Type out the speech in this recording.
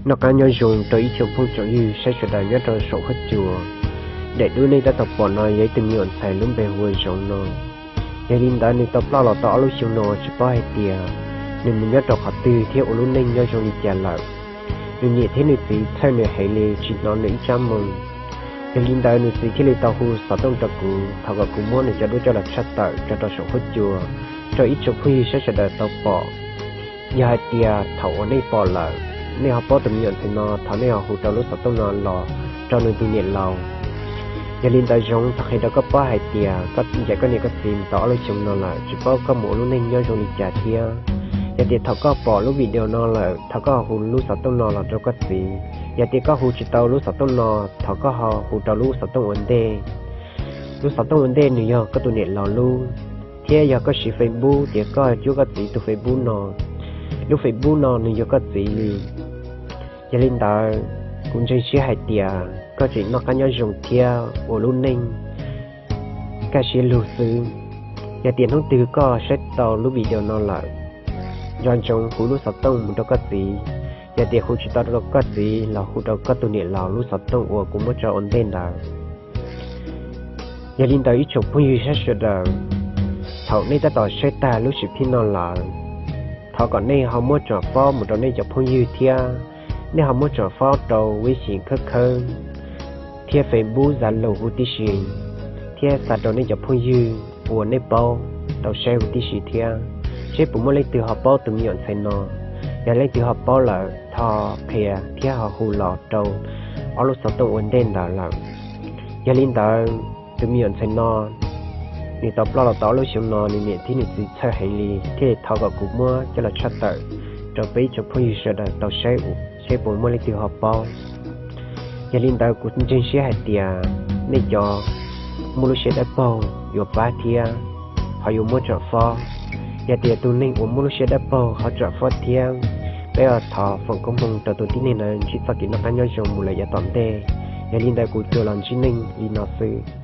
Noj qab nyob zoo rau ib tsoom phooj tsoom ywg saib sawv daws nyob rau saum huab cua. Daim duab nej tab tom pom no yog ib tug me nyuam ntxhais lub npe hu ua Zoov no. Yog li ntawd nws tau ploj los tau ob lub xyoo no tsis paub hais tias nws mus nyob rau qhov twg thiab ua lub neej nyob zoo li cas lawm. Nws niam thiab nws txiv txhawj nws heev li tsis hnov nws ib tsab moo. Yog li ntawd nws txiv thiaj li tau hu xov tooj rau kuv thov kom kuv muab nws cov duab coj los tshaj tawm tso rau saum huab cua rau ib tsoom phooj ywg saib sawv daws tau pom. Yog hais tias thaum uas nej pom lawm, nej ho paub tus me nyuam ntxhais no thov nej ho hu rau lub xov tooj no los rau nws tus niam laus. Yog li ntawd Zoov, thov qhia rau koj paub hais tias koj ncaim koj niam koj txiv mus tau ob lub xyoo no lawm tsis paub koj mus ua lub neej nyob zoo li cas thiab. Yog tias thaum koj pom lub video no lawm thov koj ho hu lub xov tooj no los rau koj txiv. Yog tias koj hu tsis tau lub xov tooj no, thov koj ho hu rau lub xov tooj ua ntej. Lub xov tooj ua ntej nws yog koj tus niam laus lub, thiab yog koj siv Facebook ces koj cuab koj txiv tus Facebook no. Lub Facebook no nws yog koj txiv li. Yog li ntawd, kuv ntseeg siab hais tias koj tseem noj qab nyob zoo thiab ua lub neej kaj siab lug xwb. Yog tias hnub twg koj saib tau lub video no lawm, nco ntsoov hu lub xov tooj mus rau koj txiv. Yog tias hu tsis tau rau koj txiv los hu rau koj tus niam laus lub xov tooj uas kuv muab tso ua ntej ntawd. Yog li ntawd ib tsoom phooj ywg saib sawv daws, thaum nej tab tom saib tag lub sim phij no lawm, thov kom nej ho muab tsom fob mus rau nej cov phooj ywg thiab. Nej ho muab tsom fob rau Webxim khawb khawb thiab Facebook Zalo huv tib si, thiab xa rau nej cov phooj ywg uas nej paub tau saib huv tib si thiab, seb puas muaj leej twg ho paub tus me nyuam ntxhais no. Yog leej twg ho paub lawm thov qhia thiab ho hu los rau ob lub xov tooj ua ntej ntawd lawm. Yog li ntawd, tus me nyuam ntxhais no nws tau ploj los tau ob lub xyoo no, nws niam thiab nws txiv txhawj heev li thiaj li thov kom kuv muab coj los tshaj tawm rau peb ib tsoom phooj ywg sawv daws tau saib, seb puas muaj leej twg ho paub. Yog li ntawd kuv ntseeg siab hais tias nej cov muaj lub siab dawb paug yuav pab thiab ho yuav muab tsom fob. Yog tias tus neeg uas muaj lub siab dawb paug ho tsom fob thiab, peb thov foom koob hmoov rau tus tib neeg ntawd ntsib txoj kev noj qab nyob zoo mus lawm yav tom ntej. Yog li ntawd kuv tsuas los ntsib nej li no xwb.